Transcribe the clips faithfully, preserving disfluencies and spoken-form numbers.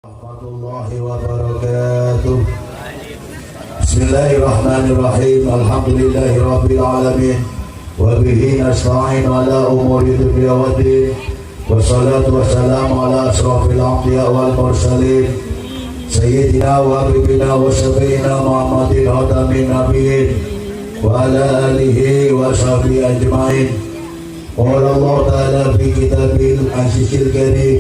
Warahmatullahi wabarakatuh. Bismillahirrahmanirrahim. Alhamdulillahirabbil alamin. Wa bihi nasta'in ala umuri dunya waddin. Wassalatu wassalamu ala asrafil anbiya wal mursalin. Sayyidina wa habibina wa syafi'ina Muhammadin khatamin nabiyyin. Wa ala alihi wa sahbihi ajma'in. قال الله تعالى في كتابه العزيز الكريم: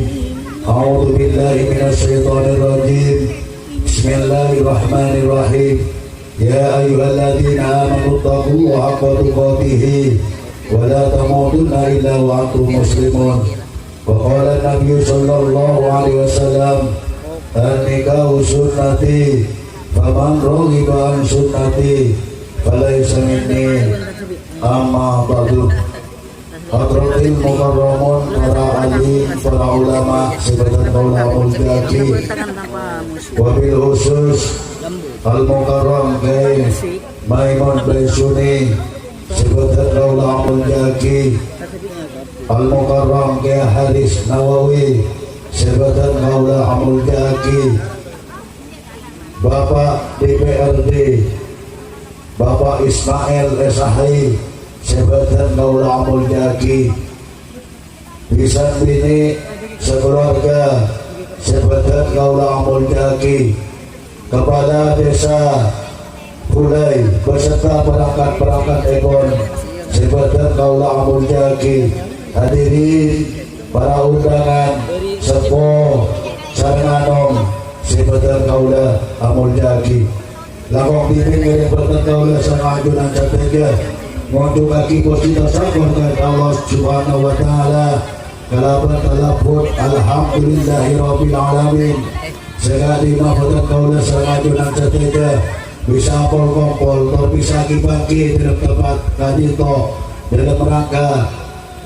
أعوذ بالله من الشيطان الرجيم. بسم الله الرحمن الرحيم. يا أيها الذين آمنوا اتقوا الله حق تقاته ولا تموتن إلا وأنتم مسلمون. وقال النبي صلى الله عليه وسلم: النكاح سنتي، فمن رغب عن سنتي فليس مني. أما بعد. Hadratil mukarramun, para alim, para ulama sè bhâdhân kaulâ molja'aghi. Wabil khusus, Al-Mukarram Kyaè Maimun Baisuni sè bhâdhân kaulâ molja'aghi. Al-Mukarram Kyaè Haris Nawawi sè bhâdhân kaulâ molja'aghi. Bapa' D P R D, Bapa' Ismail S H I, sè bhâdhân kaulâ amoljâ'aghi. Bhisan binè' sakalowarga, sè bhâdhân kaulâ amoljâ'aghi. Kapala Dhisa Bulai beserta perangkat-perangkatèpon, sè bhâdhân kaulâ amoljâ'aghi. Hadirin, para undangan, seppo, sareng anom, sè bhâdhân kaulâ amoljâ'aghi. Langkong dhibi' ngèrèng bhâdhân kaulâ sareng ajunan sadhâjâ ngonjhungaghi pojhi sokkor ka Allah Subhanahu wa Ta'ala kalabân talabbhut, "Alhamdulillahirabbil alamin." Sè ka'dimma bhâdhân kaulâ sareng ajunan sadhâjâ bisa apol-kompol tor bisa ghi-pangghi dâlem tempat ka'dinto dâlem rangka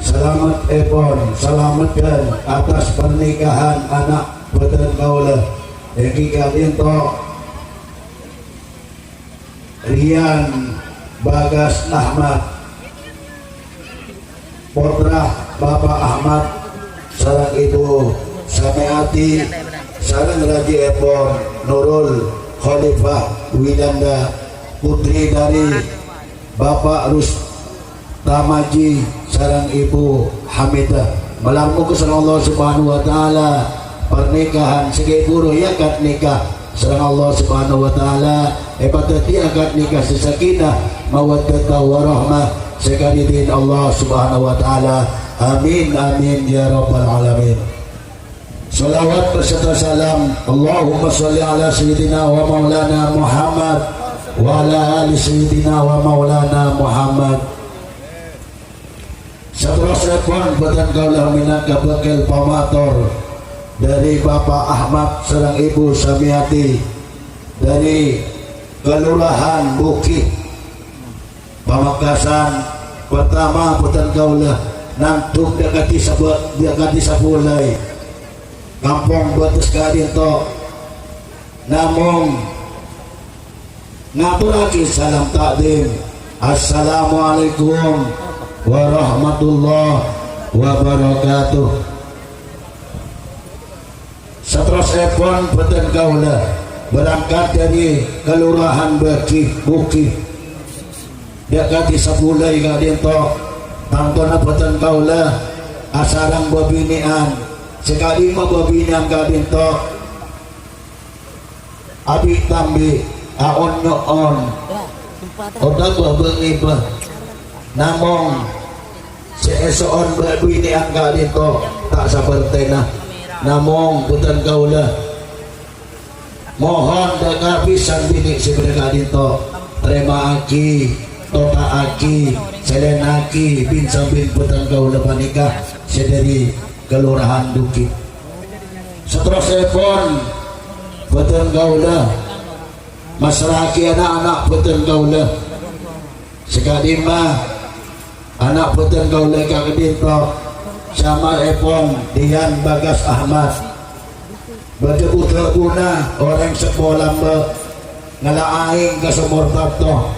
salamettèpon, salameddhân atas pernikahan ana' bhâdhân kaulâ, èngghi ka'dinto Rian Bagas Ahmad, pottra Bapa' Ahmad sareng Ibu Sameati, sareng rajièpon Nurul Khalifah Wilanda, putri dhâri Bapa' Rus- tamaji sareng Ibu Hamidah. Malar moghâ sareng Allah Subhanahu wa Ta'ala, pernikahan sè ghi' bhuru èakad nikah sareng Allah Subhanahu wa Ta'ala èpadhâddhi akad nikah sè sakinah, mawaddata, warahmah, sè karidhina Allah Subhanahu wa Ta'ala. Amin, amin, ya rabbal alamin. Shalawat beserta salam. Allahumma shalli ala Sayyidina wa Maulana Muhammad wa ala ali Sayyidina wa Maulana Muhammad. Saterrossèpon bhâdhân kaulâ mènangka bhâkal pamator dhâri Bapa' Ahmad sareng Ibu Samiati dhâri Kelurahan Bughi. Pamekasan, partama bhâdhân kaulâ nandhuk dhâ' kadhi sabâ-, dhâ' kadhi sabulâi kampong bâtes ka'dinto. Namong ngatorraghi salam ta'dhim. Assalamualaikum warahmatullahi wabarakatuh. Saterrossèpon bhâdhân kaulâ berangkat dhâri Kelurahan Bughi, Bughi. Dhâ' kadhi sabulâi ka'dinto, tantona bhâdhân kaulâ asareng bâbinè'an, sè ka'dimma bâbinè'an ka'dinto abi' tambi', aon-nyo'on, otabâ bâ-ngibâ. Namong sè èso'on bâbinè'an ka'dinto ta' sapèrtèna. Namong bhâdhân kaulâ mohon dhâ' ka bhisan binè' sè bâdâ ka'dinto, tarèma'aghi, tota'aghi, sèlènaghi bin-sambin bhâdhân kaulâ panèka sè dhâri Kelurahan Bughi. Saterrossèpon bhâdhân kaulâ massra'aghi na'-ana' bhâdhân kaulâ. Sè ka'dimma ana' bhâdhân kaulâ ka'dinto, samarèpon Dian Bagas Ahmad. Bâdâ bu-dhâbuna orèng seppo lambâ', ngala' aèng ka somor tanto,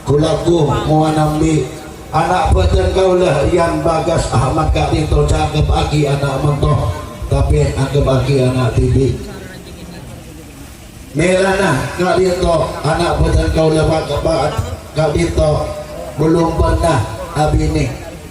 ghu-lagghu ngowa nambi'. Ana' bhâdhân kaulâ Rian Bagas Ahmad ka'dinto cakep aghi ana' manto, tapè anggep aghi ana' dhibi'. Mèlana ka'dinto ana' bhâdhân kaulâ pa-, pa-, ka'dinto bellum pernah abinè.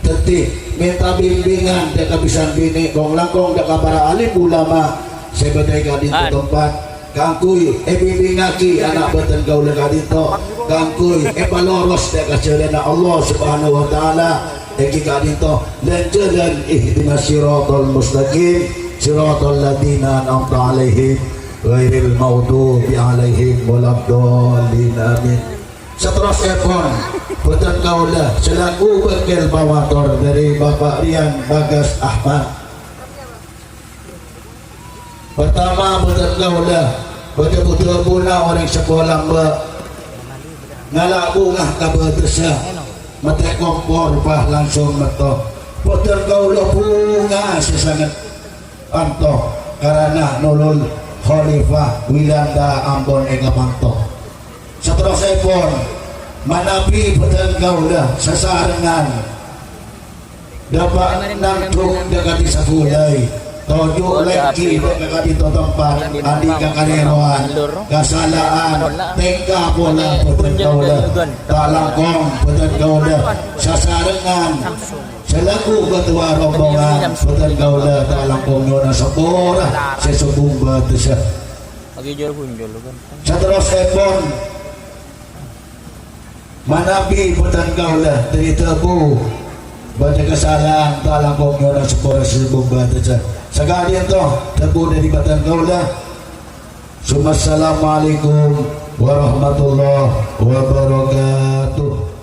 Dhâddhi, mènta bimbingan dhâ' kabisaan binè, kong-langkong dhâ' ka para alim ulama sè bâdâ è ka'dinto tempat, kaangghuy èbimbingngaghi ana' bhâdhân kaulâ ka'dinto, kaangghuy èpaloros dhâ' ka jhâlânna Allah Subhanahu wa Ta'ala, èngghi ka'dinto, lan jhâlân ihdinas siratal mustaqim, siratal ladzina an'amta 'alaihim, ghairil maghdubi 'alaihim waladdallin. Amin. Saterrossèpon, bhâdhân kaulâ selaku bâkkèl pamator dâri Bapak Rian Bagas Ahmad. Pertama, bhâdhân kaulâ bâdâ bu-dhâbuna orèng seppo lambâ'. Ngala' bhunga ka bâdâssa, mètè kompor, pas langsung mètto. Bhâdhân kaulâ bhunga sè sanget panto karana Nurul Khalifah Wilanda ampon èkapanto. Saterrossèpon, manabi bhâdhân kaulâ sasarengngan dâpa' nandhung dhâ' ka dhisa Bulai, toju' lèngghi dhâ' ka ka'dinto tempat, andi' kakalèrowan, kasala'an, tèngka pola bhâdhân kaulâ, ta' langkong bhâdhân kaulâ sasarengngan. Selaku ketua rombongan, bhâdhân kaulâ ta' langkong nyo'ona sapora sè sobung bâdâssa. Lagi jual punjul kan. Saterrossèpon, manabi bhâdhân kaulâ dâri dhâbu bâdâ kasala'an, ta' langkong nyo'ona sapora sè sobung bâdâssa. Saka'dinto dhâbu dâri bhâdhân kaulâ. Summa assalamualaikum warahmatullahi wabarakatuh.